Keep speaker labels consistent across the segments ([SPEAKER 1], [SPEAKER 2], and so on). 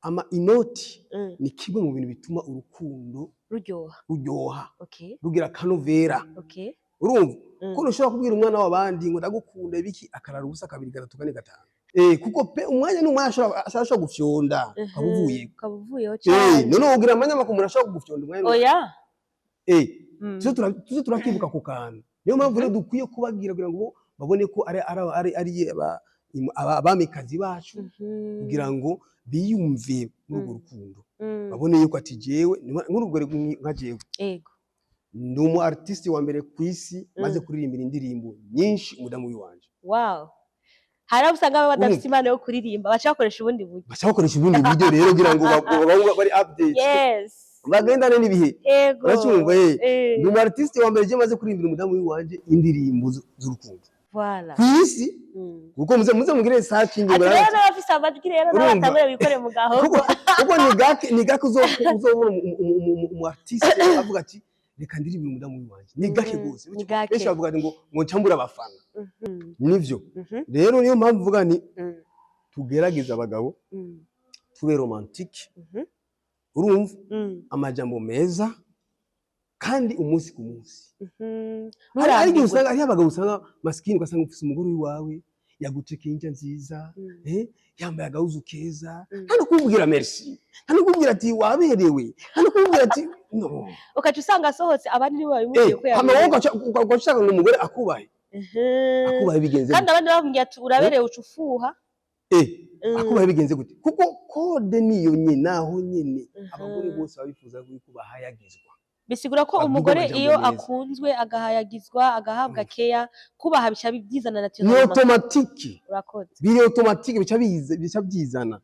[SPEAKER 1] Ama inoti ni kimwe mu bintu bituma urukundo
[SPEAKER 2] ruryoha.
[SPEAKER 1] Ruryoha, rugira akanovera. Urumva ko ntushobora kubwira umwana w'abandi ngo ndagukunda ibiki, akarara ubusa kabiri, gatatu, kane, gatanu, kuko pe umwanya n'umwanya ashobora gufyonda ukaba uvuye.
[SPEAKER 2] Ukaba uvuyeho cane.
[SPEAKER 1] None wogira amanyama ku muntu ashobora kugufyonda umwanya n'umwanya?
[SPEAKER 2] Oya.
[SPEAKER 1] Tuze turakibuka ku kantu. Niyo mpamvu rero dukwiye kubabwira kugira ngo babone ko ari abamikazi bacu, kugira ngo biyumve muri urwo rukundo, babone yuko ati jewe nk'urugero nka jewe ndi umu artiste wa mbere ku isi maze kuririmbira indirimbo nyinshi umudamu w'iwanje.
[SPEAKER 2] Wow, hari abo usanga baba badafite impano yo kuririmba, baca bakoresha ubundi buryo.
[SPEAKER 1] Baca bakoresha ubundi buryo rero kugira ngo babe bari update, bagendane n'ibihe. Uracyumva? Ndi umu artiste wa mbere je maze kuririmbira umudamu w'iwanje indirimbo z'urukundo
[SPEAKER 2] Voilà.
[SPEAKER 1] ku isi, kuko muze mugire searching.
[SPEAKER 2] Ati rero n'abafise amajwi rero nabo
[SPEAKER 1] Urumva?
[SPEAKER 2] batangure bikore mu gahogo.
[SPEAKER 1] Kuko ni gake uzobona umu artiste avuga ati reka ndirimbire umudamu w'iwanje. Ni gake gose.
[SPEAKER 2] Ni gake.
[SPEAKER 1] Benshi bavuga ngo ncambure abafana. Nivyo. Rero niyo mpamvu mvuga ni tugerageze abagabo tube romantique, urumva, amajambo meza kandi umunsi ku munsi. Hari igihe
[SPEAKER 2] Nturambirwe.
[SPEAKER 1] usanga hariho abagabo usanga masikini, ugasanga ufise umugore wawe yagutekeye indya nziza, yambaye agahuzu keza, nta no kumubwira merci, nta no kumubwira ati waberewe, nta no kumubwira ati no.
[SPEAKER 2] Ukaca usanga asohotse, abandi nibo babimubwiye ko
[SPEAKER 1] Hama wowe
[SPEAKER 2] yaberewe.
[SPEAKER 1] ugaca ushaka ngo umugore akubahe. Akubahe bigenze
[SPEAKER 2] Kandi
[SPEAKER 1] gute?
[SPEAKER 2] abandi bamubwiye ati uraberewe, uca ufuha.
[SPEAKER 1] Akubahe bigenze gute? Kuko code niyo nyene, aho nyene abagore bose baba bifuza yuko bahayagizwa.
[SPEAKER 2] Bisigura ko
[SPEAKER 1] Babwirwa
[SPEAKER 2] umugore
[SPEAKER 1] amajambo
[SPEAKER 2] iyo
[SPEAKER 1] meza.
[SPEAKER 2] akunzwe, agahayagizwa, agahabwa keya, kubaha bica byizana
[SPEAKER 1] Ni
[SPEAKER 2] naturellement.
[SPEAKER 1] automatique.
[SPEAKER 2] Urakoze.
[SPEAKER 1] Biri automatique, bica biza, bica byizana.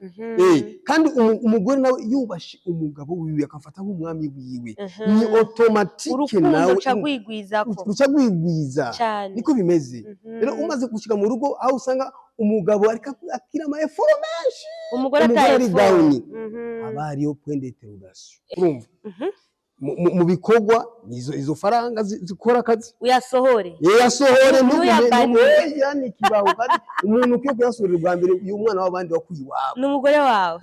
[SPEAKER 1] Kandi umugore nawe yubashe umugabo wiwe, akamfata nk'umwami wiwe, ni automatique.
[SPEAKER 2] Urukundo
[SPEAKER 1] Nawe
[SPEAKER 2] ruca rwigwizako.
[SPEAKER 1] Ruca rwigwiza.
[SPEAKER 2] Cane.
[SPEAKER 1] Niko bimeze. Rero umaze gushika mu rugo aho usanga umugabo ariko akira ama effort menshi,
[SPEAKER 2] umugore
[SPEAKER 1] umugore
[SPEAKER 2] ataye
[SPEAKER 1] ari
[SPEAKER 2] effort.
[SPEAKER 1] down, haba hariyo point d'interrogation, urumva? Mu bikorwa izo faranga zikora akazi.
[SPEAKER 2] Uyasohore.
[SPEAKER 1] Yasohore.
[SPEAKER 2] Ntuyabanire.
[SPEAKER 1] Ni kibaho, kandi umuntu ukwiye kuyasohorera ubwa mbere uyu mwana w'abandi wakuye iwabo.
[SPEAKER 2] Ni umugore wawe.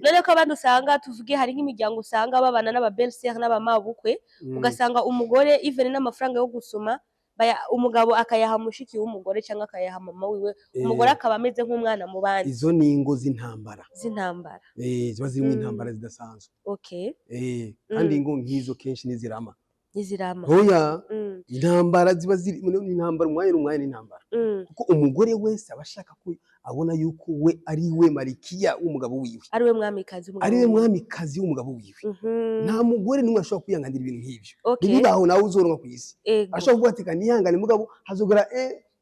[SPEAKER 2] None ko abandi usanga, tuvuge, hari nk'imiryango usanga babana n'aba belle-sœur n'abamabukwe, ugasanga umugore even n'amafaranga yo gusoma umugabo akayaha mushiki w'umugore cyangwa akayaha mama wiwe, umugore akaba ameze nk'umwana mu bandi.
[SPEAKER 1] Izo ni ingo z'intambara.
[SPEAKER 2] Z'intambara.
[SPEAKER 1] Ziba zirimo intambara zidasanzwe. Kandi ingo nk'izo kenshi ntizirama.
[SPEAKER 2] Ntizirama.
[SPEAKER 1] Oya. Intambara ziba ziri, ni intambara umwanya n'umwanya, n'intambara, kuko umugore wese aba ashaka ko abona yuko we ari we marikiya w'umugabo wiwe,
[SPEAKER 2] ari we mwamikazi w'umugabo
[SPEAKER 1] ari we
[SPEAKER 2] wiwe.
[SPEAKER 1] Mwamikazi w'umugabo wiwe. Nta mugore n'umwe ashobora kwihanganira ibintu nk'ibyo. Ntibibaho, nawe uzoronka ku isi. Ashobora kuvuga ati kanihangane, mugabo hazogera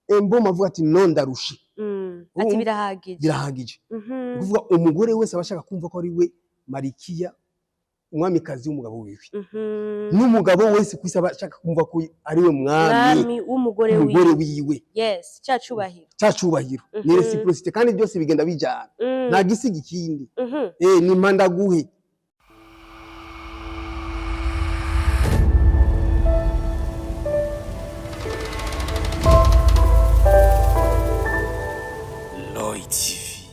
[SPEAKER 1] emboma avuga ati no, ndarushe.
[SPEAKER 2] Ati
[SPEAKER 1] Urumva?
[SPEAKER 2] birahagije.
[SPEAKER 1] Birahagije. Ni ukuvuga umugore wese aba ashaka kumva ko ari we marikiya, umwamikazi w'umugabo wiwe, n'umugabo wese ku isi aba ashaka kumva ko ari we mwami
[SPEAKER 2] mwami w'umugore
[SPEAKER 1] umugore
[SPEAKER 2] wiwe.
[SPEAKER 1] Wiwe.
[SPEAKER 2] Yes, cya cubahiro.
[SPEAKER 1] Cya cubahiro ni réciprocité, kandi byose bigenda bijyana, nta gisiga ikindi. Ni mpandaguhe.
[SPEAKER 3] Lloyd TV.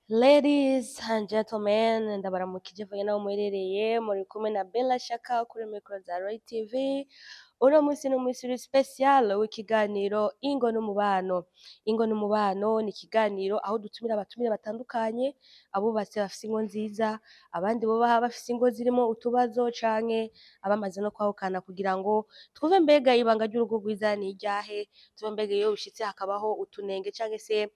[SPEAKER 2] Ladies and gentlemen, ndabaramukije vuye naho muherereye. Muri kumwe na Bella Shaka kuri micro za Roy TV. Uno munsi ni umunsi uri special w'ikiganiro Ingo n'Umubano. Ingo n'Umubano ni ikiganiro aho dutumira abatumire batandukanye, abubatse bafise ingo nziza, abandi bo baba bafise ingo zirimo utubazo canke abamaze no kwahukana, kugira ngo twumve mbega ibanga ry'urugo rwiza ni iryahe, twumve mbega iyo bishitse hakabaho utunenge canke se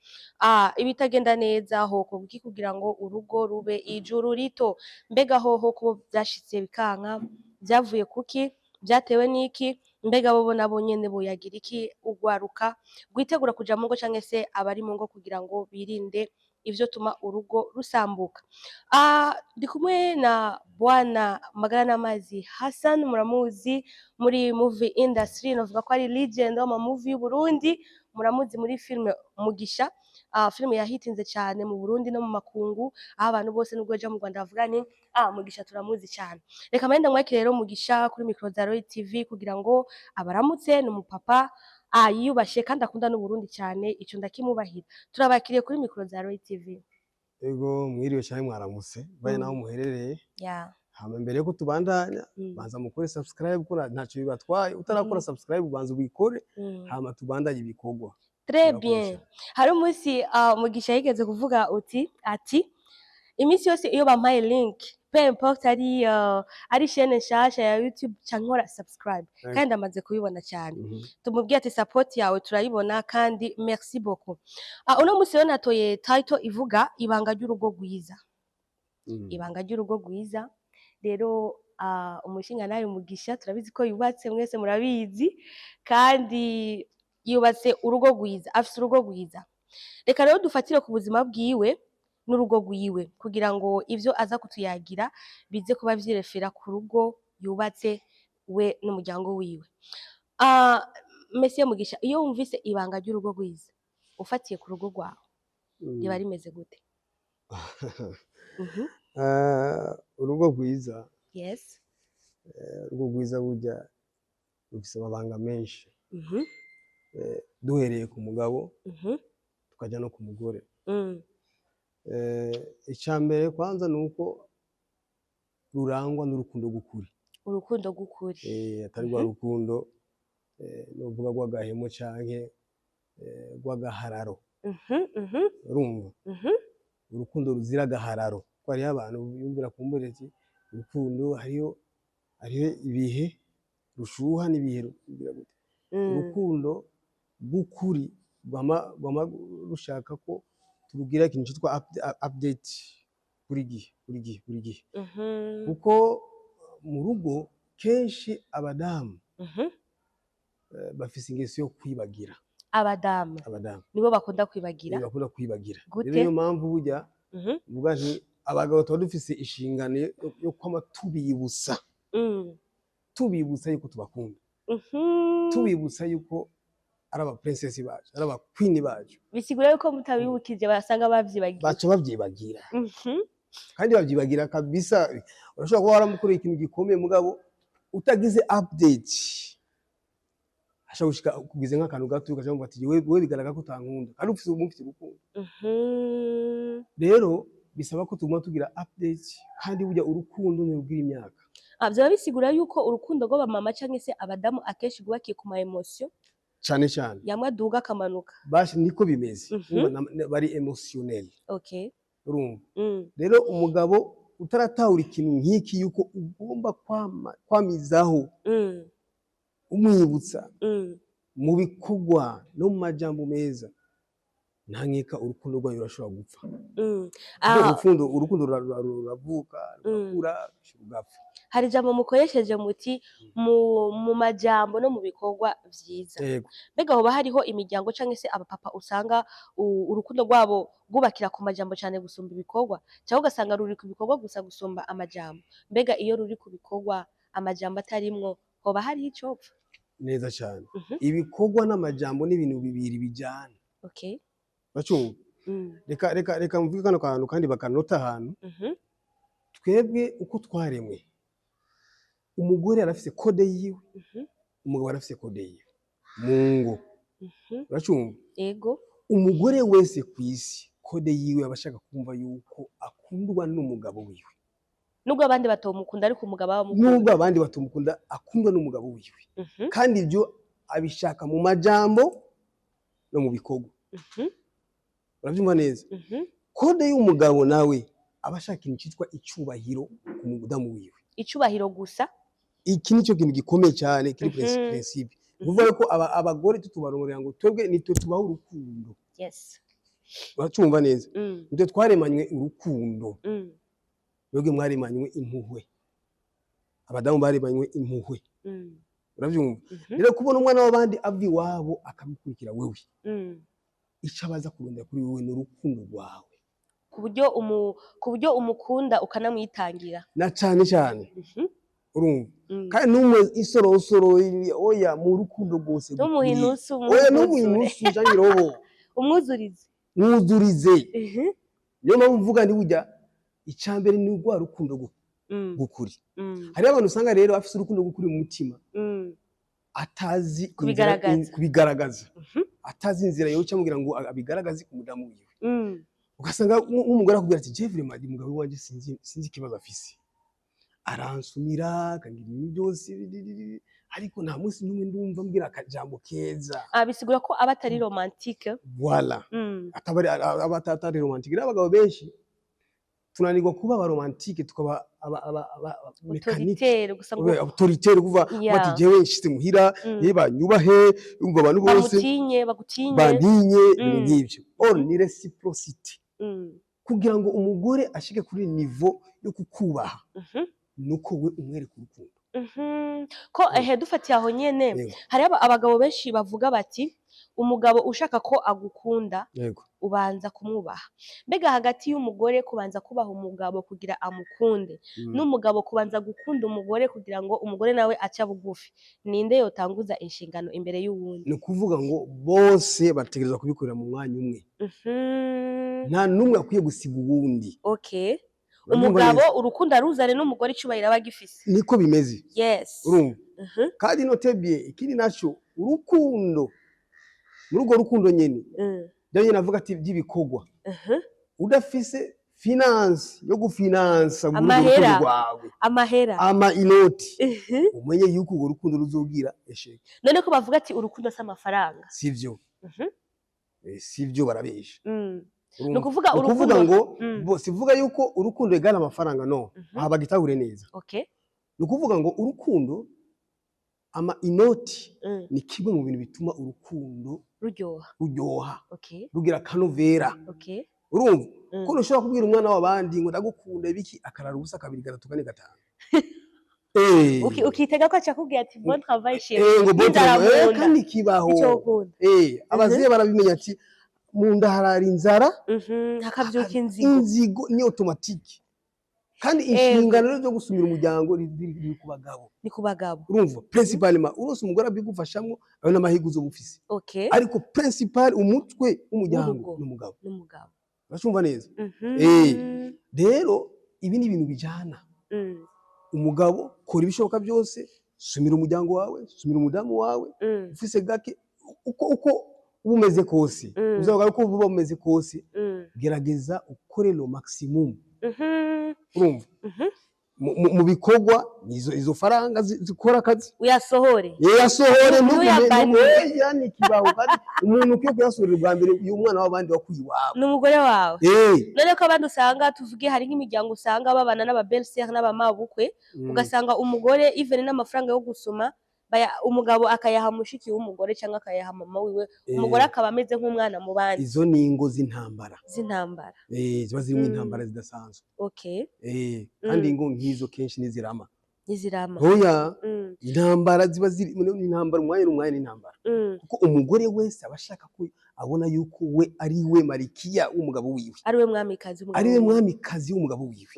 [SPEAKER 2] ibitagenda neza hokorwa iki kugira ngo urugo rube ijuru rito. Mbega hoho kubo vyashitse bikanka vyavuye kuki, vyatewe n'iki? Mbega bobo nabo nyene boyagira iki urwaruka rwitegura kuja mu ngo canke se abari mu ngo kugira ngo birinde ivyo tuma urugo rusambuka? Ndi kumwe na bwana Magara n'Amazi Hassan, muramuzi muri movie industry, novuga ko ari legend w'ama movie y'u Burundi. Muramuzi muri filime Mugisha, filime yahitinze cyane mu Burundi no mu makungu, aho abantu bose nubwo baja mu Rwanda bavuga ni Mugisha turamuzi cyane. Reka mbende mwakire rero Mugisha kuri micro za Roy TV kugira ngo abaramutse. Ni umupapa yiyubashe kandi akunda n'u Burundi cyane, ico ndakimubahira. Turabakiriye kuri micro za Roy TV.
[SPEAKER 1] Ego, mwiriwe canke mwaramutse bivanye naho muherereye. Hama mbere yuko tubandanya, banza mukore subscribe ko ntacyo bibatwaye. Utarakora subscribe, banza ubikore, hama tubandanye ibikorwa.
[SPEAKER 2] Très
[SPEAKER 1] Murakoze
[SPEAKER 2] bien.
[SPEAKER 1] cyane.
[SPEAKER 2] Hari umunsi Mugisha yigeze kuvuga uti ati iminsi yose iyo bampaye link, peu importe ari chaîne nshasha ya YouTube, ca nkora subscribe. Kandi amaze kubibona cyane. Tumubwiye ati support yawe turayibona kandi merci beaucoup. Uno munsi rero natoye title ivuga ibanga ry'urugo rwiza. Ibanga ry'urugo rwiza rero, umushinga Mugisha turabizi ko yubatse, mwese murabizi, kandi yubatse urugo rwiza, afise urugo rwiza. Reka rero dufatire ku buzima bwiwe n'urugo rwiwe kugira ngo ivyo aza kutuyagira bize kuba vyirefera ku rugo yubatse we n'umuryango wiwe. Monsieur Mugisha, iyo wumvise ibanga ry'urugo rwiza ufatiye ku rugo rwawe, riba rimeze gute?
[SPEAKER 1] Urugo rwiza, urugo rwiza burya rufise amabanga menshi. Duhereye ku mugabo, tukaja no ku mugore. Ica mbere kwanza ni uko rurangwa n'urukundo rw'ukuri.
[SPEAKER 2] Urukundo rw'ukuri.
[SPEAKER 1] Atari rwa rukundo novuga rw'agahemo canke rw'agahararo. Urumva, urukundo ruzira agahararo, kuko hariho abantu biyumvira kumbure ati urukundo hariho ibihe rushuha n'ibihe rugira gute. Urukundo rw'ukuri rwama rushaka ko turugira ikintu citwa update buri gihe, buri gihe, buri gihe, kuko mu rugo kenshi abadamu bafise ingeso yo kwibagira.
[SPEAKER 2] Abadamu?
[SPEAKER 1] Abadamu.
[SPEAKER 2] Nibo bakunda kwibagira?
[SPEAKER 1] Bakunda kwibagira.
[SPEAKER 2] Gute?
[SPEAKER 1] Rero niyo mpamvu burya mvuga nti abagabo tuba dufise inshingano yo kwama tubibutsa, tubibutsa yuko tubakunda, tubibutsa yuko ari aba princess bacu, ari aba queen bacu.
[SPEAKER 2] Bisigura yuko mutabibukije basanga bavyibagiye.
[SPEAKER 1] Baca bavyibagira. Kandi bavyibagira kabisa. Urashobora kuba waramukoreye ikintu gikomeye, mugabo utagize update ashobora gushika kugize nk'akantu gato ukaca wumva ati wewe bigaragara ko utankunda kandi ufise urukundo. Rero bisaba ko tuguma tugira update, kandi burya urukundo ntirugira imyaka.
[SPEAKER 2] Vyoba bisigura yuko urukundo rw'abamama canke se abadamu akenshi rwubakiye ku ma émotion?
[SPEAKER 1] Cane cane.
[SPEAKER 2] Yamwe aduga akamanuka.
[SPEAKER 1] Bashi niko bimeze. Urumva, bari émotionnel. Urumva, rero umugabo utaratahura ikintu nk'iki yuko ugomba kwamizaho umwibutsa mu bikorwa no mu majambo meza, nta nkeka urukundo rwanyu rurashobora gupfa. Kuko urukundo ruravuka, rurakura, rugapfa.
[SPEAKER 2] Hari ijambo mukoresheje muti mu majambo no mu bikorwa vyiza.
[SPEAKER 1] Yego.
[SPEAKER 2] Mbega hoba hariho imiryango canke se abapapa usanga urukundo rwabo rwubakira ku majambo cane gusumba ibikorwa, canke ugasanga ruri ku bikorwa gusa gusumba amajambo? Mbega iyo ruri ku bikorwa amajambo atarimwo, hoba hariho icopfa?
[SPEAKER 1] Neza cyane. Ibikorwa n'amajambo ni ibintu bibiri bijyana. Bacumva? Reka mvuge kano kantu kandi bakanota ahantu. Twebwe uko twaremwe, umugore arafise code yiwe, umugabo arafise code yiwe mu ngo. Uracumva?
[SPEAKER 2] Ego.
[SPEAKER 1] Umugore wese ku isi, code yiwe aba ashaka kumva yuko akundwa n'umugabo wiwe.
[SPEAKER 2] Nubwo abandi batomukunda, ariko umugabo aba amukunda.
[SPEAKER 1] Nubwo abandi batumukunda, akundwa n'umugabo wiwe. Kandi ibyo abishaka mu majambo no mu bikorwa. Urabyumva neza?
[SPEAKER 2] Mhm.
[SPEAKER 1] Code y'umugabo nawe aba ashaka ikintu cyitwa icyubahiro ku mudamu wiwe.
[SPEAKER 2] Icubahiro gusa?
[SPEAKER 1] Iki nicyo kintu gikomeye cyane kiri principe. Ni ukuvuga ko abagore tutubarongorera ngo twebwe nitwe tubaha urukundo. Uracumva neza?
[SPEAKER 2] Mm.
[SPEAKER 1] Nitwe twaremanywe urukundo. Mwebwe mwaremanywe impuhwe, abadamu baremanywe impuhwe. Urabyumva?
[SPEAKER 2] Mhm.
[SPEAKER 1] Rero kubona umwana w'abandi ava iwabo akagukurikira wewe, icyo abaza kurondera kuri wewe ni urukundo rwawe.
[SPEAKER 2] Ku buryo umukunda ukanamwitangira.
[SPEAKER 1] Na cyane cyane. Urumva?
[SPEAKER 2] Mm.
[SPEAKER 1] Kandi numwe isorosoro, oya, mu rukundo rwose
[SPEAKER 2] Ntumuhe
[SPEAKER 1] gukwiye.
[SPEAKER 2] inusu.
[SPEAKER 1] Oya, numuhe
[SPEAKER 2] umwuzure.
[SPEAKER 1] inusu canke irobo.
[SPEAKER 2] Umwuzurize.
[SPEAKER 1] Mwuzurize. Niyo mpamvu mvuga nti burya icambere ni rwa rukundo gukuri. Hariho abantu usanga rero afise urukundo gukuri mu mutima, atazi inzira-
[SPEAKER 2] Kubigaragaza.
[SPEAKER 1] Kubigaragaza, atazi inzira yoca kugira ngo abigaragaze ku mudamu wiwe. Ugasanga nk'umugore akubwira ati: "Je vraiment, umugabo wanje sinzi ikibazo afise, aransumira, akagira ibintu byose, ariko nta munsi n'umwe ndumva mbwira akajambo keza."
[SPEAKER 2] Ah, bisigura ko aba atari romantique.
[SPEAKER 1] Voilà. Ataba ari, aba atari romantique. Rero abagabo benshi tunanirwa kuba aba romantique, tukaba aba mécanique.
[SPEAKER 2] Autoritaire gusa ngo.
[SPEAKER 1] Autoritaire, kuva bati: "Jewe nshitse muhira, ye banyubahe, umva abantu bose
[SPEAKER 2] Bamutinye, bagutinye.
[SPEAKER 1] bantinye," ibintu nk'ivyo. Or ni réciprocité. Kugira ngo umugore ashike kuri niveau yo kukubaha, nuko we umwereka urukundo.
[SPEAKER 2] Ko ehe, dufatiye aho nyene, hari abagabo benshi bavuga bati: "Umugabo ushaka ko agukunda, ubanza kumwubaha." Mbega hagati y'umugore kubanza kubaha umugabo kugira amukunde, n'umugabo kubanza gukunda umugore kugira ngo umugore nawe aca bugufi, ninde yotanguza inshingano imbere y'uwundi?
[SPEAKER 1] Ni ukuvuga ngo bose bategerezwa kubikorera mu mwanya umwe. Nta n'umwe akwiye gusiga uwundi. Urabyumva
[SPEAKER 2] Umugabo
[SPEAKER 1] neza?
[SPEAKER 2] urukundo aruzane, n'umugore icubahiro aba agifise.
[SPEAKER 1] Niko bimeze. Urumva? Kandi notez bien, ikindi naco, urukundo, muri urwo rukundo nyene, byo nyene avuga ati by'ibikorwa, udafise finance yo gufinansa muri urwo
[SPEAKER 2] Amahera.
[SPEAKER 1] rukundo rwawe,
[SPEAKER 2] Amahera.
[SPEAKER 1] ama inoti, umenye yuko urwo rukundo ruzogira échec.
[SPEAKER 2] None ko bavuga ati urukundo si amafaranga?
[SPEAKER 1] Sivyo. Sivyo, barabesha. Urumva?
[SPEAKER 2] Ni ukuvuga
[SPEAKER 1] Ni ukuvuga
[SPEAKER 2] urukundo
[SPEAKER 1] ngo bo sivuga yuko urukundo égale amafaranga, no. Aha bagitahure neza. Ni ukuvuga ngo urukundo, ama inoti, ni kimwe mu bintu bituma urukundo
[SPEAKER 2] ruryoha.
[SPEAKER 1] Ruryoha, rugira akanovera. Urumva? Ko ntushobora kubwira umwana w'abandi ngo ndagukunda ibiki, akarara ubusa kabiri, gatatu, kane, gatanu.
[SPEAKER 2] Ukitega ko aca akubwira ati: "Bon travail, chéri."
[SPEAKER 1] Ngo bon
[SPEAKER 2] N'inzara
[SPEAKER 1] travail.
[SPEAKER 2] mu nda.
[SPEAKER 1] Kandi kibaho.
[SPEAKER 2] Icyo ukunda.
[SPEAKER 1] Abavyeyi barabimenya ati mu nda harara inzara,
[SPEAKER 2] Hakavyuka inzigo.
[SPEAKER 1] Inzigo ni automatique. Kandi inshingano rero zo gusumira umuryango riri ku bagabo.
[SPEAKER 2] Ni ku bagabo.
[SPEAKER 1] Urumva, principalement urose umugore abigufashamwo, ayo n'amahirwe uzoba ufise. Ariko principal, umutwe w'umuryango,
[SPEAKER 2] W'urugo.
[SPEAKER 1] ni umugabo.
[SPEAKER 2] N'umugabo.
[SPEAKER 1] Uracumva neza? Rero ibi ni ibintu bijana. Umugabo, kora ibishoboka byose, sumira umuryango wawe, sumira umudamu wawe, ufise gake, uko uba umeze kose, uzavuga uko uba umeze kose, gerageza ukore le maximum. Urumva? Mu bikorwa, izo faranga zikora akazi.
[SPEAKER 2] Uyasohore.
[SPEAKER 1] Yasohore.
[SPEAKER 2] Ntuyabanire.
[SPEAKER 1] Yani kibaho, kandi umuntu ukwiye kuyasohorera ubwa mbere, uyu mwana w'abandi wakuye iwabo.
[SPEAKER 2] Ni umugore wawe. None ko abandi usanga, tuvuge, hari nk'imiryango usanga babana n'aba belle-sœur n'abamabukwe, ugasanga umugore even n'amafaranga yo gusoma umugabo akayaha mushiki w'umugore cyangwa akayaha mama wiwe, umugore akaba ameze nk'umwana mu bandi.
[SPEAKER 1] Izo ni ingo z'intambara.
[SPEAKER 2] Z'intambara.
[SPEAKER 1] Ziba zirimo intambara zidasanzwe. Kandi ingo nk'izo kenshi ntizirama.
[SPEAKER 2] Ntizirama.
[SPEAKER 1] Oya. Intambara ziba ziri, intambara umwanya n'umwanya n'intambara, kuko umugore wese aba ashaka ko abona yuko we ari we marikiya w'umugabo wiwe,
[SPEAKER 2] ari we mwamikazi w'umugabo
[SPEAKER 1] ari we
[SPEAKER 2] wiwe.
[SPEAKER 1] mwamikazi w'umugabo wiwe.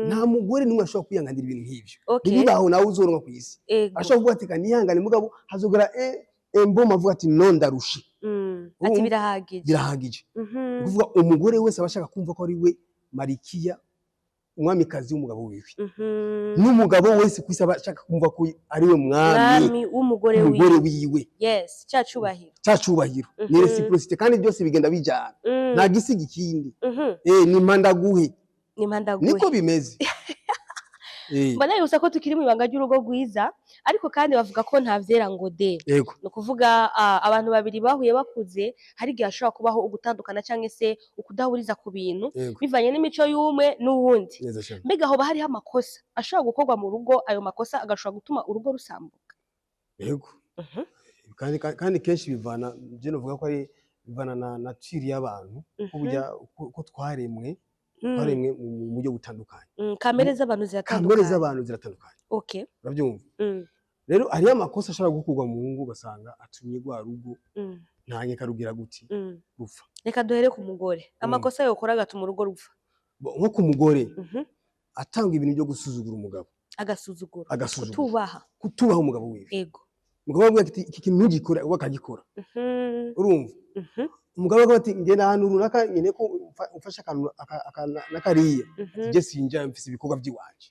[SPEAKER 1] Nta mugore n'umwe ashobora kwihanganira ibintu nk'ibyo. Ntibibaho, nawe uzoronka ku isi. Ashobora kuvuga ati: "Kanihangane," mugabo hazogera emboma avuga ati: "No, ndarushe."
[SPEAKER 2] Ati:
[SPEAKER 1] Urumva?
[SPEAKER 2] "Birahagije."
[SPEAKER 1] Birahagije. Ni ukuvuga umugore wese aba ashaka kumva ko ari we marikiya, umwamikazi w'umugabo wiwe. N'umugabo wese ku isi aba ashaka kumva ko ari we mwami
[SPEAKER 2] mwami w'umugore
[SPEAKER 1] umugore
[SPEAKER 2] wiwe.
[SPEAKER 1] Wiwe.
[SPEAKER 2] Yes, cya cubahiro.
[SPEAKER 1] Cya cubahiro ni réciprocité, kandi byose bigenda bijyana. Nta gisiga ikindi. Ni mpandaguhe.
[SPEAKER 2] Ni mpandaguhe.
[SPEAKER 1] Niko bimeze.
[SPEAKER 2] Mbona gusa ko tukiri mu ibanga ry'urugo rwiza, ariko kandi bavuga ko nta vyera ngo de. Ni ukuvuga abantu babiri bahuye bakuze, hari igihe hashobora kubaho ugutandukana cyangwa se ukudahuriza ku bintu, bivanye n'imico y'umwe n'uwundi.
[SPEAKER 1] Neza cyane.
[SPEAKER 2] Mbega hoba hariho amakosa ashobora gukorwa mu rugo, ayo makosa agashobora gutuma urugo rusambuka?
[SPEAKER 1] Yego. Kandi kenshi bivana, je novuga ko ari bivana na nature y'abantu, ko burya uko twaremwe, twaremwe mu buryo butandukanye.
[SPEAKER 2] Kamere z'abantu
[SPEAKER 1] Kamere
[SPEAKER 2] ziratandukanye.
[SPEAKER 1] z'abantu ziratandukanye. Urabyumva? Rero hariyo amakosa ashobora gukorwa mu ngo, ugasanga atumye rwa rugo, nta nkeka rugira guti, rupfa.
[SPEAKER 2] Reka duhere ku mugore, amakosa yokora agatuma urugo rupfa.
[SPEAKER 1] Nko ku mugore, atanga ibintu byo gusuzugura umugabo.
[SPEAKER 2] Agasuzuguro.
[SPEAKER 1] Agasuzuguro.
[SPEAKER 2] Kutubaha.
[SPEAKER 1] Kutubaha umugabo wiwe. Umugabo avuga ati: "Iki kintu ntugikore," we akagikora. Urumva? Umugabo avuga ati: "Ngenda ahantu runaka, nkeneye ko umfasha akantu n'akariya." "Je sinja, mfise ibikorwa by'iwanje."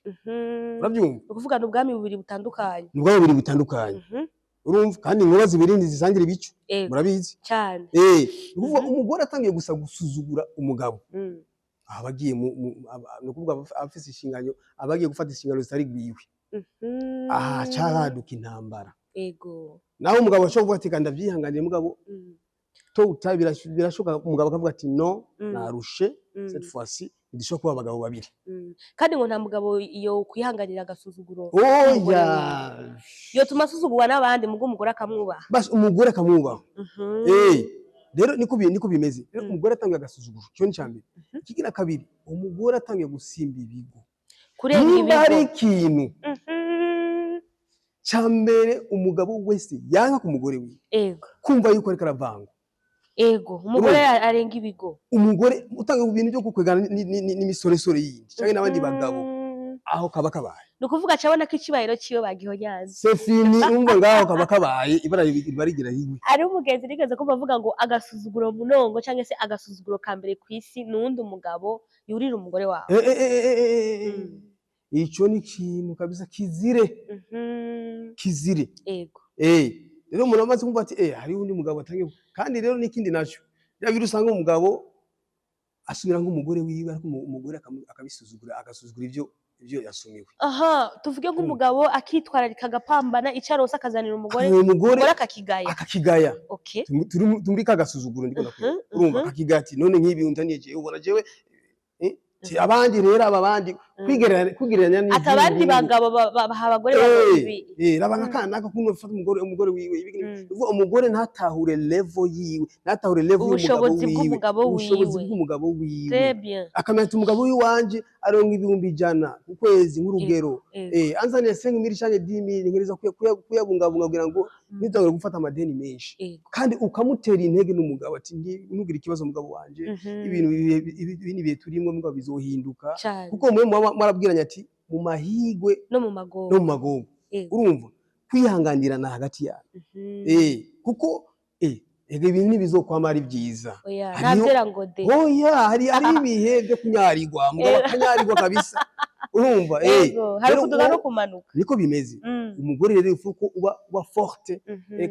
[SPEAKER 1] Urabyumva?
[SPEAKER 2] Ni ukuvuga ni ubwami bubiri butandukanye.
[SPEAKER 1] Ni ubwami bubiri butandukanye. Urumva, kandi inkuba zibiri ntizisangira ibicu. Murabizi.
[SPEAKER 2] Cyane.
[SPEAKER 1] Ni ukuvuga umugore atangiye gusa gusuzugura umugabo, aba agiye ni ukuvuga aba afise inshingano, aba agiye gufata inshingano zitari gwiwe. Aha caraduka intambara. Naho umugabo ashobora kuvuga ati: "Kanda ndavyihanganiye," mugabo tôt ou tard birashoboka umugabo akavuga ati: "No, narushe, cette fois-ci ntidushobora kuba abagabo babiri."
[SPEAKER 2] Kandi ngo nta mugabo iyo kwihanganira agasuzuguro k'umugore
[SPEAKER 1] Oya.
[SPEAKER 2] wiwe. Yotuma asuzugurwa n'abandi, mugo umugore akamwubaha.
[SPEAKER 1] Basi umugore akamwubaha. Rero niko bimeze rero. Umugore atangiye agasuzuguro, cyo ni icambere. Ikigira kabiri, umugore atangiye gusimba ibigo,
[SPEAKER 2] kurenga
[SPEAKER 1] nimba hari
[SPEAKER 2] ibigo.
[SPEAKER 1] ikintu ca mbere umugabo wese yanka ku mugore wiwe, kumva yuko ariko aravangwa.
[SPEAKER 2] Ego, umugore
[SPEAKER 1] Urumva?
[SPEAKER 2] arenga ibigo.
[SPEAKER 1] Umugore utanga ibintu byo kukwegana n'imisoresore yindi canke n'abandi bagabo, aho kaba kabaye.
[SPEAKER 2] Ni ukuvuga acabona ko icibahiro ciwe bagihonyanze.
[SPEAKER 1] C'est fini. Umva, ngaho kaba kabaye, ibara riba rigira rigwe.
[SPEAKER 2] Ari umugenzi nigeze kumva avuga ngo agasuzuguro munongo canke se agasuzuguro ka mbere kw'isi ni uwundi umugabo yurira umugore wawe.
[SPEAKER 1] Ico ni ikintu kabisa kizire. Kizire. Rero umuntu amaze kumva ati hariho undi mugabo atangiye. Kandi rero n'ikindi naco, ya biri usanga umugabo asubira nk'umugore wiwe, ariko umugore akabisuzugura, agasuzugura ivyo yasumiwe.
[SPEAKER 2] Aha tuvuge nk'umugabo akitwararika, agapambana, ico aronse akazanira umugore,
[SPEAKER 1] Uwo mugore
[SPEAKER 2] umugore akakigaya.
[SPEAKER 1] Akakigaya. Turi muri ka gasuzuguro ndiko ndakubwira. Urumva, akakigaya ati: "None nk'ibi unzaniye jewe, ubona jewe abandi rero, aba bandi," kwigereranya
[SPEAKER 2] Ati abandi
[SPEAKER 1] n'ivy'umuhungu.
[SPEAKER 2] bagabo baha abagore babo ibi.
[SPEAKER 1] Raba nka kanaka kuno ufata umugore wiwe ibi. Uvuga umugore ntatahure level yiwe, ntatahure level y'umugabo
[SPEAKER 2] Ubushobozi
[SPEAKER 1] wiwe,
[SPEAKER 2] bw'umugabo
[SPEAKER 1] ubushobozi
[SPEAKER 2] wiwe.
[SPEAKER 1] bw'umugabo wiwe.
[SPEAKER 2] Très bien.
[SPEAKER 1] Akamenya ati: "Umugabo w'iwanje aronka 100,000 ku kwezi," nk'urugero. "Anzaniye 5 mille canke 10 mille, nkereza kuyabungabunga kugira ngo ntitangure gufata amadeni menshi." Kandi ukamutera intege n'umugabo ati: "Ntugire ikibazo mugabo wanje, ibintu ibi ni ibihe turimwo, mugabo bizohinduka." Kuko mwe muba mwarabwiranye ati mu mahigwe
[SPEAKER 2] no mu magogo.
[SPEAKER 1] No mu magogo. Urumva, kwihanganirana hagati yanyu. Kuko ega ibintu ntibizokwama ari byiza.
[SPEAKER 2] Oya, ntavyera ngo de.
[SPEAKER 1] Oya, hari ibihe byo kunyarirwa, mugabo akanyarirwa kabisa, urumva.
[SPEAKER 2] Ego, hari
[SPEAKER 1] Rero
[SPEAKER 2] kuduga no kumanuka.
[SPEAKER 1] Niko bimeze. Umugore rero ifu ko uba forte,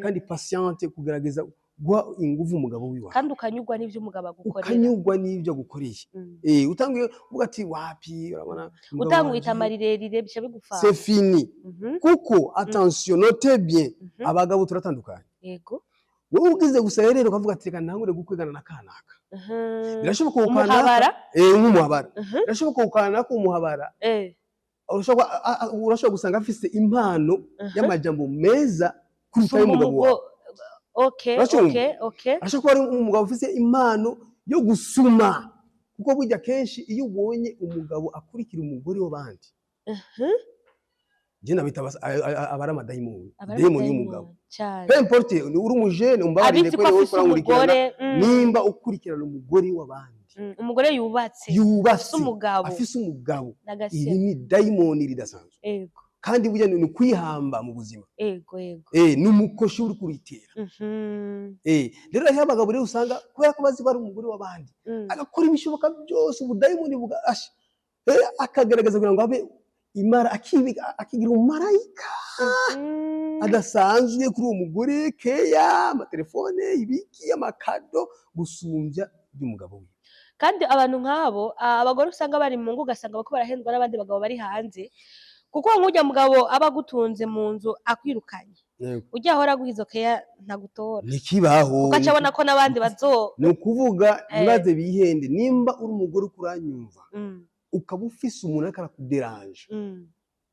[SPEAKER 1] kandi patiente, kugerageza guha inguvu umugabo wiwe.
[SPEAKER 2] Kandi ukanyurwa n'ivyo umugabo agukorera.
[SPEAKER 1] Ukanyurwa n'ibyo agukoreye. Utanguye uvuga ati: "Wapi, urabona umugabo
[SPEAKER 2] Utanguye
[SPEAKER 1] wanje,"
[SPEAKER 2] itama rirerire bica bigufana.
[SPEAKER 1] C'est fini. Kuko attention, notez bien, abagabo turatandukanye. Wowe ugize gusa rero ukavuga ati: "Reka ntangure gukwegana na kanaka," birashoboka uwo kanaka
[SPEAKER 2] Umuhabara.
[SPEAKER 1] Nk'umuhabara. Birashoboka uwo kanaka umuhabara, urashobora gusanga afise impano y'amajambo meza kurusha ay'umugabo wawe. Urashobora?
[SPEAKER 2] Okay.
[SPEAKER 1] Ashobora kuba ari umugabo ufise impano yo gusuma, kuko burya kenshi iyo ubonye umugabo akurikira umugore w'abandi, je nabita aba ari amadayimoni.
[SPEAKER 2] Aba ari
[SPEAKER 1] Dayimoni
[SPEAKER 2] amadayimoni,
[SPEAKER 1] y'umugabo.
[SPEAKER 2] Cyane.
[SPEAKER 1] Peu importe uri umujene, umbabarire,
[SPEAKER 2] Abizi ko
[SPEAKER 1] ko wowe
[SPEAKER 2] afise
[SPEAKER 1] urankurikirana,
[SPEAKER 2] umugore.
[SPEAKER 1] Nimba ukurikirana umugore w'abandi
[SPEAKER 2] Umugore yubatse,
[SPEAKER 1] yubatse,
[SPEAKER 2] afise umugabo,
[SPEAKER 1] afise umugabo, iri
[SPEAKER 2] n'agasema.
[SPEAKER 1] ni dayimoni ridasanzwe. Kandi burya ni ukwihamba mu buzima.
[SPEAKER 2] Ego ego.
[SPEAKER 1] Ni umukoshi uri kuritera. Rero hariho abagabo rero usanga kubera ko bazi ko ari umugore w'abandi, agakora ibishoboka byose, ubudayimoni bugasha, akagaragaza kugira ngo abe imara akigira umumarayika adasanzwe kuri uwo mugore, keya, amatelefone, ibiki, amakado, gusumbya iby'umugabo wiwe.
[SPEAKER 2] Kandi abantu nk'abo, abagore usanga bari mu ngo, ugasanga bariko barahendwa n'abandi bagabo bari hanze, kuko nk'urya mugabo aba agutunze mu nzu akwirukanye, ujya ahora aguha izo keya ntagutora.
[SPEAKER 1] Ntikibaho.
[SPEAKER 2] Kuko aca abona ko n'abandi bazo
[SPEAKER 1] Ni ukuvuga ntibaze bihende. Nimba uri umugore uriko uranyumva, ukaba ufise umuntu ariko arakuderanje,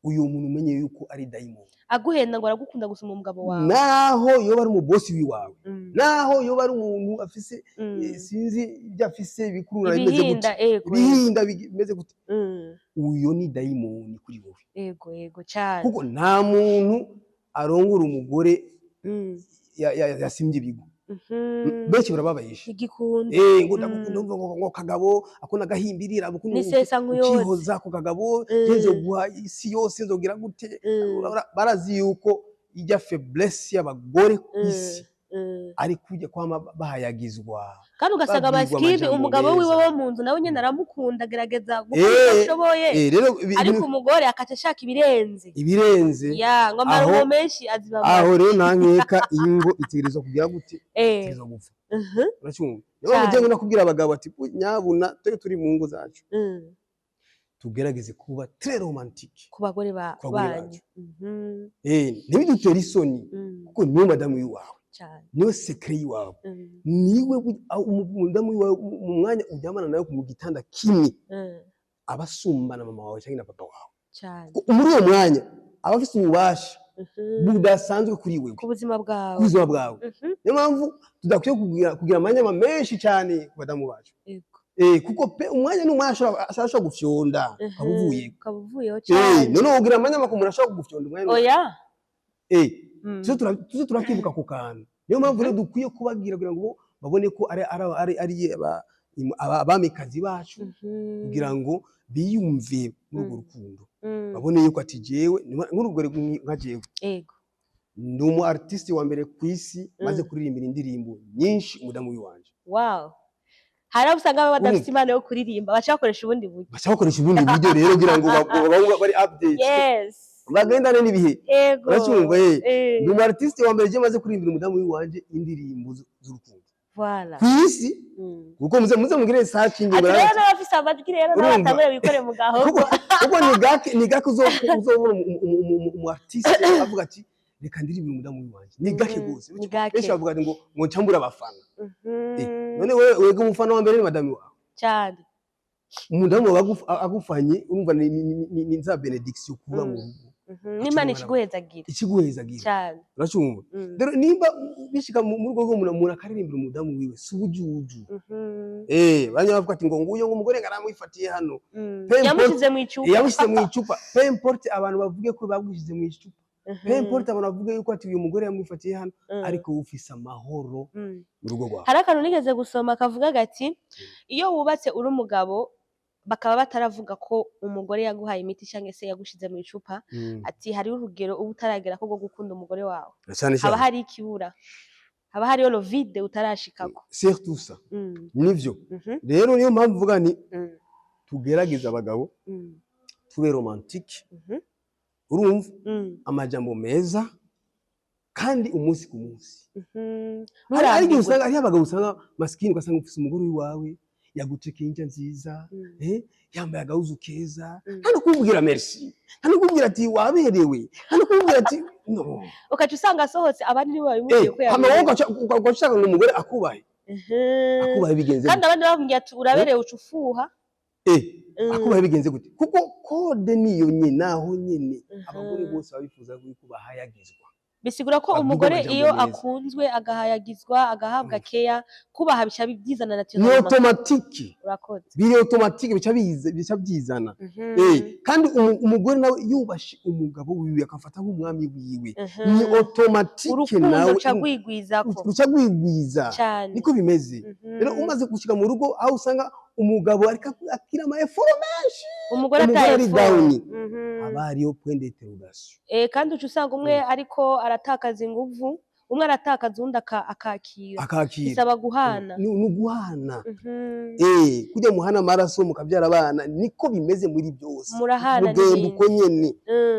[SPEAKER 1] uyu muntu umenye yuko ari dayimoni.
[SPEAKER 2] Aguhenda ngo aragukunda gusumba umugabo wawe.
[SPEAKER 1] Naho yoba ari umubosi wiwawe, naho yoba ari umuntu afise sinzi ibyo afise bikurura bimeze gute,
[SPEAKER 2] ibihinda, ego.
[SPEAKER 1] Ibihinda bimeze gute, uyo ni dayimoni kuri wowe.
[SPEAKER 2] Ego ego cyane.
[SPEAKER 1] Kuko nta muntu arongora umugore yasimye ibigo. Benshi barababayisha.
[SPEAKER 2] Igikunda.
[SPEAKER 1] Ngo ndagukunda, umva ngo kagabo ako nagahimbirira ukuntu
[SPEAKER 2] Ni sesa nkuyoze.
[SPEAKER 1] ukihoza ku kagabo, nzoguha isi yose, nzogira gute. Barazi yuko ijya faiblesse y'abagore ku isi. Ari kujya kwama bahayagizwa,
[SPEAKER 2] Kandi ugasanga
[SPEAKER 1] babwirwa
[SPEAKER 2] masikini
[SPEAKER 1] amajambo
[SPEAKER 2] umugabo wiwe
[SPEAKER 1] meza.
[SPEAKER 2] wo mu nzu nawe nyene aramukunda, agerageza gukora icyo ashoboye,
[SPEAKER 1] Rero
[SPEAKER 2] ariko umugore akaca ashaka ibirenze.
[SPEAKER 1] Ibirenze.
[SPEAKER 2] Ya, ngo amarongo menshi aziba
[SPEAKER 1] Aho
[SPEAKER 2] mabi.
[SPEAKER 1] rero nta nkeka, ingo itegerezwa kugira gute? Itegerezwa gupfa. Uracyumva? Niyo mpamvu ugiye nakubwira abagabo ati: "Nyabuna twe turi mu ngo zacu, tugerageze kuba très romantique
[SPEAKER 2] ku bagore
[SPEAKER 1] ku bagore
[SPEAKER 2] banyu."
[SPEAKER 1] bacu. Ntibidutere isoni, kuko niwe madamu w'iwawe, niwe secret y'iwawe, niwe umudamu w'iwawe mu mwanya uryamana nawe mu gitanda kimwe, aba asumbana mama wawe cyangwa na papa wawe. Kuko muri uwo mwanya aba afise ububasha budasanzwe kuri wewe,
[SPEAKER 2] ku buzima bwawe.
[SPEAKER 1] Ku buzima bwawe. Niyo mpamvu tudakwiye kugira amanyama menshi cyane ku badamu bacu. Kuko pe umwanya n'umwanya ashobora gufyonda ukaba uvuye.
[SPEAKER 2] Ukaba uvuyeho cyane.
[SPEAKER 1] None wogira amanyama ku muntu ashobora kugufyonda umwanya n'umwanya?
[SPEAKER 2] Oya.
[SPEAKER 1] Tuze turakibuka ku kantu. Niyo mpamvu rero dukwiye kubabwira kugira ngo bo babone ko ari abamikazi bacu, kugira ngo biyumve muri urwo rukundo, babone yuko ati jewe nk'urugero nka jewe, ndi umu artiste wa mbere ku isi maze kuririmbira indirimbo nyinshi umudamu w'iwanje.
[SPEAKER 2] Wow, hari abo usanga baba badafite
[SPEAKER 1] Urumva?
[SPEAKER 2] impano yo kuririmba, baca bakoresha ubundi buryo.
[SPEAKER 1] Baca bakoresha ubundi buryo rero kugira ngo babe bari update, bagendane n'ibihe. Uracyumva? Ndi umu artiste wa mbere je maze kuririmbira umudamu w'iwanje indirimbo z'urukundo
[SPEAKER 2] Voilà.
[SPEAKER 1] ku isi, kuko muze mugire searching.
[SPEAKER 2] Ati rero n'abafise amajwi rero nabo
[SPEAKER 1] Urumva?
[SPEAKER 2] batangure bikore mu gahogo.
[SPEAKER 1] Kuko ni gake uzobona umu artiste avuga ati: "Reka ndirimbire umudamu w'iwanje." Ni gake gose.
[SPEAKER 2] Ni gake.
[SPEAKER 1] Benshi bavuga ati ngo ncambure abafana. None wewe wega umufana wa mbere ni madamu wawe.
[SPEAKER 2] Cyane.
[SPEAKER 1] Umudamu wawe agufanye, urumva ni za bénédiction kuba mu rugo.
[SPEAKER 2] N'Imana ikiguhezagira.
[SPEAKER 1] Ikiguhezagira.
[SPEAKER 2] Cyane.
[SPEAKER 1] Uracyumva? Rero nimba bishika mu rugo rw'umuntu, umuntu akaririmbira umudamu wiwe, si ubujuju. Bamwe bavuga ati ngo nguyo ngo umugore ngo aramwifatiye hano. Peu importe.
[SPEAKER 2] Yamushyize mu icupa.
[SPEAKER 1] Yamushyize mu icupa. Peu importe abantu bavuge ko bagushyize mu icupa, peu importe abantu bavuge yuko ati uyu mugore yamwifatiye hano, ariko wowe ufise amahoro mu rugo rwawe.
[SPEAKER 2] Hari akantu nigeze gusoma kavuga gati: iyo wubatse uri umugabo, bakaba bataravuga ko umugore yaguhaye imiti cyangwa se yagushize mu icupa, ati hariho urugero uba utaragera ko rwo gukunda umugore wawe.
[SPEAKER 1] Cyane
[SPEAKER 2] Haba
[SPEAKER 1] cyane.
[SPEAKER 2] hari ikibura, haba hariho le vide utarashikako.
[SPEAKER 1] Surtout ça. Nivyo. Rero niyo mpamvu mvuga ni tugerageze abagabo tube romantique, urumva, amajambo meza kandi umunsi ku munsi. Hari igihe
[SPEAKER 2] Nturambirwe.
[SPEAKER 1] usanga hariho abagabo usanga masikini, ugasanga ufise umugore wawe yagutekeye indya nziza, yambaye agahuzu keza, nta no kumubwira merci, nta no kumubwira ati waberewe, nta no kumubwira ati no.
[SPEAKER 2] Ukaca usanga asohotse, abandi nibo babimubwiye ko
[SPEAKER 1] Hama wowe
[SPEAKER 2] yaberewe.
[SPEAKER 1] ugaca ushaka ngo umugore akubahe. Akubahe bigenze
[SPEAKER 2] Kandi
[SPEAKER 1] gute?
[SPEAKER 2] abandi bamubwiye ati uraberewe, uca ufuha.
[SPEAKER 1] Akubahe bigenze gute? Kuko code niyo nyene, aho nyene abagore bose baba bifuza yuko bahayagizwa,
[SPEAKER 2] Bisigura ko
[SPEAKER 1] babwirwa
[SPEAKER 2] umugore
[SPEAKER 1] amajambo
[SPEAKER 2] iyo
[SPEAKER 1] meza.
[SPEAKER 2] akunzwe, agahayagizwa, agahabwa keya, kubaha bica byizana
[SPEAKER 1] Ni
[SPEAKER 2] naturellement.
[SPEAKER 1] automatique.
[SPEAKER 2] Urakoze.
[SPEAKER 1] Biri automatique, bica biza, bica byizana. Kandi umugore nawe yubashe umugabo wiwe, akafata nk'umwami wiwe, ni automatique.
[SPEAKER 2] Urukundo
[SPEAKER 1] Nawe
[SPEAKER 2] ruca rwigwizako.
[SPEAKER 1] Ruca rwigwiza.
[SPEAKER 2] Cyane.
[SPEAKER 1] Niko bimeze. Rero umaze gushika mu rugo aho usanga umugabo ariko akira ama effort menshi,
[SPEAKER 2] umugore
[SPEAKER 1] umugore
[SPEAKER 2] ataye
[SPEAKER 1] ari
[SPEAKER 2] effort.
[SPEAKER 1] down, haba hariyo point d'interrogation.
[SPEAKER 2] Kandi uca usanga umwe ariko aratakaza inguvu, umwe aratakaza, uwundi akakira.
[SPEAKER 1] Akakira.
[SPEAKER 2] Bisaba guhana.
[SPEAKER 1] Ni uguhana. Kujya muhana amaraso mukabyara abana, niko bimeze muri byose.
[SPEAKER 2] Murahana
[SPEAKER 1] Mugenda
[SPEAKER 2] n'ibindi.
[SPEAKER 1] uko nyene,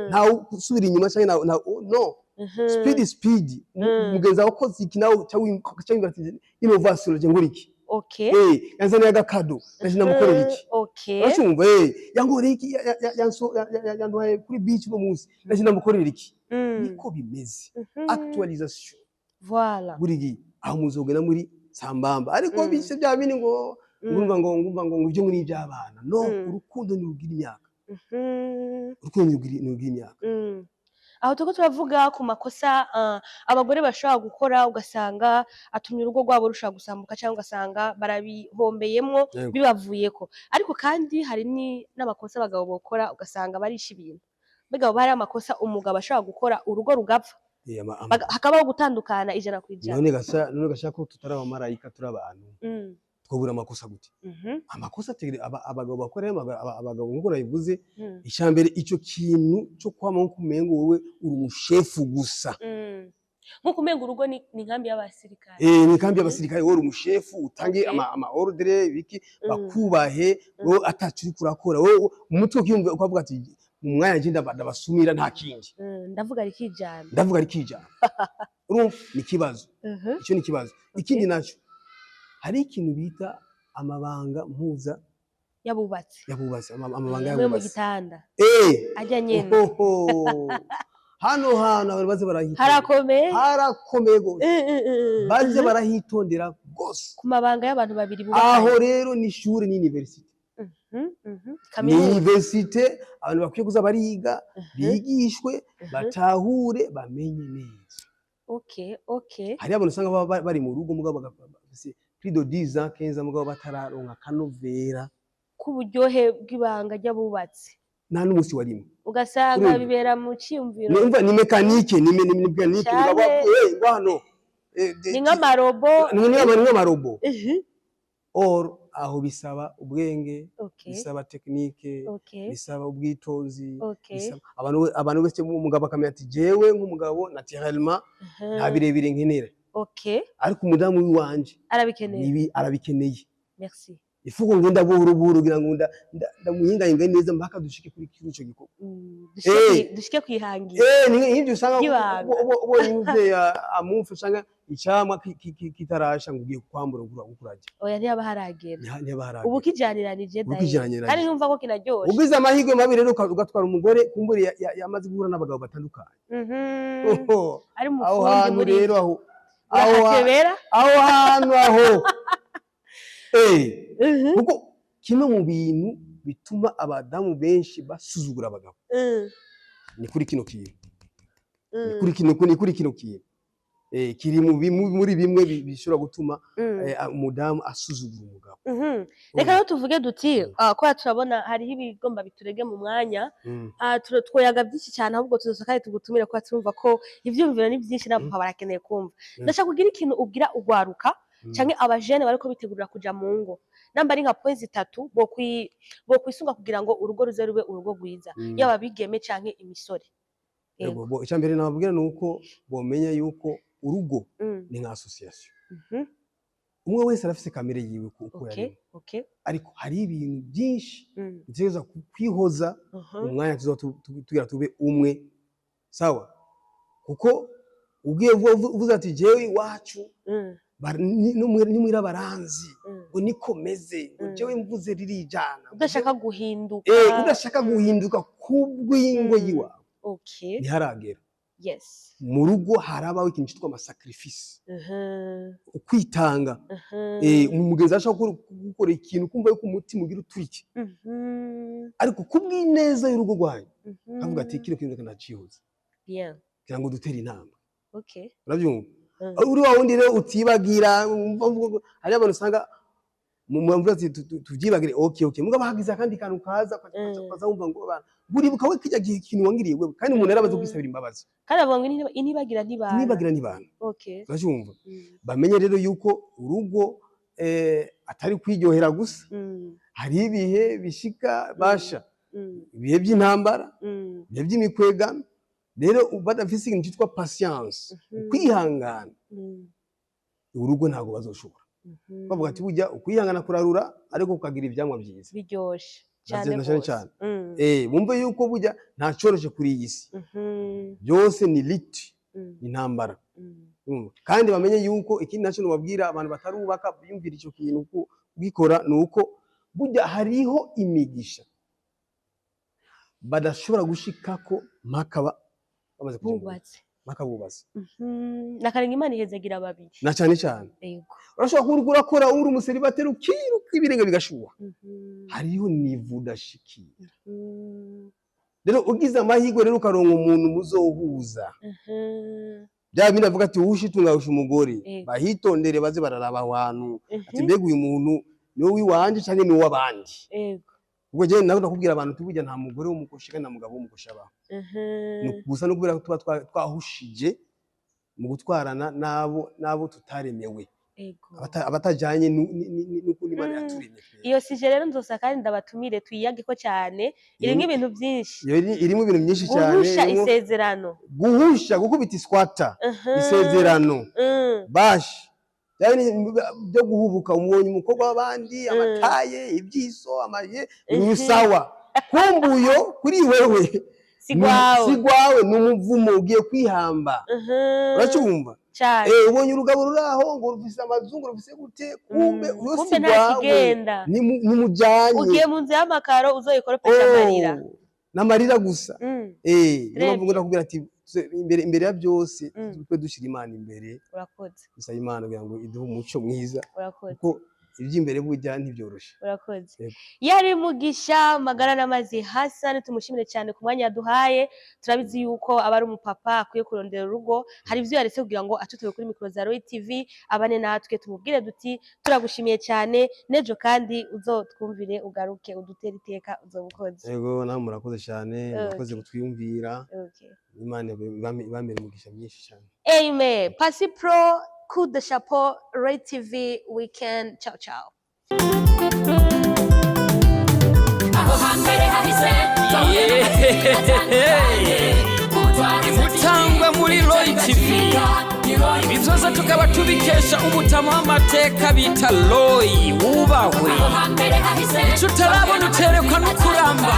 [SPEAKER 1] ntawe usubira inyuma canke no speed speed. Mugenzi wawe akoze iki, nawe uca wiyumvira ati innovation je ngura iki. Yanzaniye agakado, naje namukorera iki. Uracumva? Yankoreye iki, yanduhaye kuri beach uno munsi, naje namukorera iki. Niko bimeze. Actualisation
[SPEAKER 2] Voilà.
[SPEAKER 1] buri gihe, aho muzogenda muri sambamba, ariko bise bya bindi ngo ngumva ngo ibyo muri iby'abana, no. Urukundo ntirugira imyaka. Urukundo ntirugira imyaka.
[SPEAKER 2] Aho turiko turavuga ku makosa abagore bashobora gukora, ugasanga atumye urugo rwabo rushobora gusambuka, cyangwa ugasanga barabihombeyemwo bibavuyeko. Ariko kandi hari n'amakosa abagabo bokora, ugasanga barisha ibintu. Mbega hoba hariho amakosa umugabo ashobora gukora urugo rugapfa, hakabaho gutandukana 100%?
[SPEAKER 1] None gasa ko tutari abamarayika, turi abantu, twobura amakosa gute? Amakosa abagabo bakora, abagabo nkuko nabivuze, icambere ico kintu cyo kwama nko kumengo wowe uri umushefu gusa.
[SPEAKER 2] Nkuko umenga urugo ni inkambi y'abasirikare.
[SPEAKER 1] Eh, ni kambi y'abasirikare, wowe uri umushefu, utange ama ordre biki, bakubahe. Wowe atacu uriko urakora, wowe mu mutwe ukiyumva ukavuga ati: "Mu mwanya nje ndabasumira, nta kindi."
[SPEAKER 2] Ndavuga rikijana.
[SPEAKER 1] Ndavuga rikijana. Urumva ni ikibazo. Icyo ni ikibazo. Ikindi naco, hari ikintu bita amabanga mpuza
[SPEAKER 2] Yabubatse.
[SPEAKER 1] Yabubatse, amabanga
[SPEAKER 2] Amwe mu
[SPEAKER 1] yabubatse.
[SPEAKER 2] gitanda.
[SPEAKER 1] Eh.
[SPEAKER 2] Ajya nyene.
[SPEAKER 1] Ohoho. Hano hantu abantu baze barahitondera.
[SPEAKER 2] Harakomeye.
[SPEAKER 1] Harakomeye gose. Baze barahitondera gose.
[SPEAKER 2] Ku mabanga y'abantu babiri
[SPEAKER 1] Aho
[SPEAKER 2] bubakanye.
[SPEAKER 1] rero ni ishuri, ni université.
[SPEAKER 2] Mhm.
[SPEAKER 1] Ni
[SPEAKER 2] Kaminuza.
[SPEAKER 1] université, abantu bakwiye kuza bariga, bigishwe, batahure, bamenye neza. Hariho abantu usanga baba bari mu rugo, mugabo bafise plus de 10 ans, 15 ans, mugabo batararonka akanovera
[SPEAKER 2] k'uburyohe bw'ibanga ry'abubatsi.
[SPEAKER 1] Nta n'umunsi warimwe.
[SPEAKER 2] Ugasanga
[SPEAKER 1] Urumva?
[SPEAKER 2] bibera mu ciyumviro.
[SPEAKER 1] Numva ni mécanique, ni mécanique.
[SPEAKER 2] Cane.
[SPEAKER 1] Mugabo ngo hano
[SPEAKER 2] Ni nk'amarobo.
[SPEAKER 1] Ni nk'amarobo. Or aho bisaba ubwenge, bisaba technique, bisaba ubwitonzi, bisaba abantu bese umugabo akamenya ati: "Jewe nk'umugabo, naturellement, nta birebire nkenera, ariko umudamu w'iwanje
[SPEAKER 2] Arabikeneye.
[SPEAKER 1] nibi arabikeneye."
[SPEAKER 2] Merci.
[SPEAKER 1] Ifuko ngenda buhoro buhoro kugira ngo ndamuhingahinga neza mpaka dushike kuri ico gikorwa.
[SPEAKER 2] Dushike kwihangira.
[SPEAKER 1] Eh, ni nk'ibyo usanga
[SPEAKER 2] Ry'ibanga.
[SPEAKER 1] Ubonye umuvyeyi amumfa usanga icamwa kitarasha, ngo ugiye kwambura ngo ukurarya.
[SPEAKER 2] Oya, ntiyaba haragera.
[SPEAKER 1] Ntiyaba haragera.
[SPEAKER 2] Ubu kijaniranije
[SPEAKER 1] Ubu
[SPEAKER 2] daye.
[SPEAKER 1] kijaniranije.
[SPEAKER 2] Kandi numva ko kinaryoshe.
[SPEAKER 1] Ugize amahirwe mabi rero, ugatwara umugore kumbure yamaze guhura n'abagabo batandukanye. Oho,
[SPEAKER 2] Ari
[SPEAKER 1] aho
[SPEAKER 2] umufundi
[SPEAKER 1] hantu
[SPEAKER 2] muri
[SPEAKER 1] rero aho
[SPEAKER 2] urahatebera.
[SPEAKER 1] Aho hantu aho, kuko kimwe mu bintu bituma abadamu benshi basuzugura abagabo ni kuri kino kintu, ni kuri kino kintu, kiri muri bimwe bishobora gutuma umudamu asuzugura umugabo.
[SPEAKER 2] Reka rero tuvuge duti kubera turabona hariho ibigomba biturege mu mwanya, twoyaga byinshi cyane, ahubwo tuzosa kandi tugutumire, kuba turumva ko ivyumviro ni byinshi n'abapapa barakeneye kumva. Ndashaka kugira ikintu ubwira ugwaruka canke abajene bariko bitegurira kuja mu ngo, namba ari nka points zitatu bokwisunga kugira ngo urugo ruze rube urugo rwiza, yaba abigeme canke imisore.
[SPEAKER 1] Yego, bo icya mbere nababwira ni uko bomenya yuko urugo ni nka association. Umwe wese arafise kamere yiwe uko yaremwe, ariko hari ibintu byinshi dutegerezwa kwihoza mu mwanya tuzoba tugira tube umwe, sawa? Kuko ugiye uvuze ati: "Jewe iwacu nimwira baranzi, ngo nikomeze, ngo jewe mvuze ririjana," ngo
[SPEAKER 2] Udashaka guhinduka.
[SPEAKER 1] Udashaka guhinduka kubw'ingo yiwawe, ntiharagera. Mu rugo harabaho ikintu cyitwa ama sacrifice, ukwitanga. Umugenzi ashobora gukora ikintu kumva yuko umutima ugira uturike, ariko kubw'ineza y'urugo rwanyu avuga ati: "Kino kintu reka ndacihuza
[SPEAKER 2] Bien.
[SPEAKER 1] kugira ngo dutere intambwe." Urabyumva?
[SPEAKER 2] Mm.
[SPEAKER 1] Uri wa wundi rero utibagira, hariyo abantu usanga mu mvuga ati: "Tuvyibagire." Okay, mugabo hagize akandi kantu kaza, ukaza wumva ngo buribuka we kirya gihe ikintu wangiriye wewe, kandi umuntu yarabaze kwisabira imbabazi.
[SPEAKER 2] Kandi bavuga ngo inibagira ntibana.
[SPEAKER 1] Nibagira ntibana. Urabyumva?
[SPEAKER 2] Mm.
[SPEAKER 1] Bamenye rero yuko urugo atari kwiryohera gusa. Hari ibihe bishika basha, ibihe by'intambara, ibihe by'imikwegano. Rero badafise ikintu cyitwa patience, kwihangana, urugo ntabwo bazoshobora. Bavuga ati: "Burya ukwihangana kurarura, ariko kukagira ivyamwa byiza."
[SPEAKER 2] Biryoshe cyane
[SPEAKER 1] Na cyane
[SPEAKER 2] rwose.
[SPEAKER 1] cyane. Bumve yuko burya nta coroshe kuri iyi si, byose ni lutte, intambara. Urumva? Kandi bamenye yuko ikindi nacyo nobabwira, abantu batarubaka biyumvira ico kintu kugikora, ni uko burya hariho imigisha badashobora gushikako mpaka bamaze kuja mu rugo,
[SPEAKER 2] Bubatse.
[SPEAKER 1] mpaka bubatse.
[SPEAKER 2] Nakarenga Imana ihezagira babiri.
[SPEAKER 1] Na cyane cyane. Urashobora kuba uriko urakora, uri umu célibataire, ukiruka ibirenge bigashuha, hariho niveau udashikira. Rero ugize amahirwe rero ukaronka umuntu muzohuza, bya bindi avuga ati: "Uwushitunga ahusha umugore." Bahitondere, baze bararaba aho hantu ati: "Mbega uyu muntu ni wowe iwanje canke ni uw'abandi?" Ubwo jewe nawe ndakubwira abantu uti: "Burya nta mugore w'umukoshi kandi nta mugabo w'umukoshi abaho." Ni gusa no kubera ko tuba twahushije mu gutwarana n'abo tutaremewe. Abatajanye n'ukuntu Imana yaturemye twebwe.
[SPEAKER 2] Iyo sujet rero nzosa kandi ndabatumire tuyiyageko cyane, irimwo ibintu byinshi.
[SPEAKER 1] Iyo irimo ibintu byinshi cyane.
[SPEAKER 2] Guhusha
[SPEAKER 1] Irimo
[SPEAKER 2] isezerano.
[SPEAKER 1] Guhusha, gukubita iswata isezerano. Bashi byari byo guhubuka, umubonye umukobwa w'abandi, amataye, ibyiso, amaye ni sawa, kumbuyo kuri wewe
[SPEAKER 2] Si gwawe.
[SPEAKER 1] Si gwawe, ni umuvumo, ugiye kwihamba. Uracyumva?
[SPEAKER 2] Cyane.
[SPEAKER 1] Ubonye urugabo ruri aho ngo rufise amazungu, rufise gute, kumbe uyo
[SPEAKER 2] Kumbe
[SPEAKER 1] si
[SPEAKER 2] nta
[SPEAKER 1] gwawe.
[SPEAKER 2] kigenda.
[SPEAKER 1] Nimujanye.
[SPEAKER 2] Ugiye mu nzu y'amakaro uzoyikoropesha amarira.
[SPEAKER 1] N'amarira gusa. Niyo
[SPEAKER 2] Très
[SPEAKER 1] mpamvu
[SPEAKER 2] bien.
[SPEAKER 1] ndakubwira ati imbere ya byose twe dushyira Imana imbere.
[SPEAKER 2] Urakoze.
[SPEAKER 1] Dusaba Imana kugira ngo iduhe umuco mwiza,
[SPEAKER 2] Urakoze.
[SPEAKER 1] kuko iby'imbere burya ntibyoroshe.
[SPEAKER 2] Urakoze.
[SPEAKER 1] Yego.
[SPEAKER 2] Yari Mugisha Magara n'Amazi Hassan, tumushimire cyane ku mwanya yaduhaye. Turabizi yuko aba ari umupapa akwiye kurondera urugo, hari ibyo yaretse kugira ngo atutuwe kuri mikoro za Roy TV abane natwe. Tumubwire duti turagushimiye cyane, n'ejo kandi uzotwumvire, ugaruke udutere iteka, uzoba ukoze.
[SPEAKER 1] Yego, nawe murakoze cyane, murakoze kutwiyumvira. Imana ibamere umugisha myinshi cyane.
[SPEAKER 2] Amen. Pasi Pro, coup de chapeau, Roy TV weekend. Ciao ciao.
[SPEAKER 4] Aho hambere hahise.
[SPEAKER 3] Imutangwa muri Roy TV, ibi byose tukaba tubikesha umutama w'amateka bita Roy, wubahwe.
[SPEAKER 4] Aho hambere hahise.
[SPEAKER 3] Icyo utarabona uterekwa no kuramba.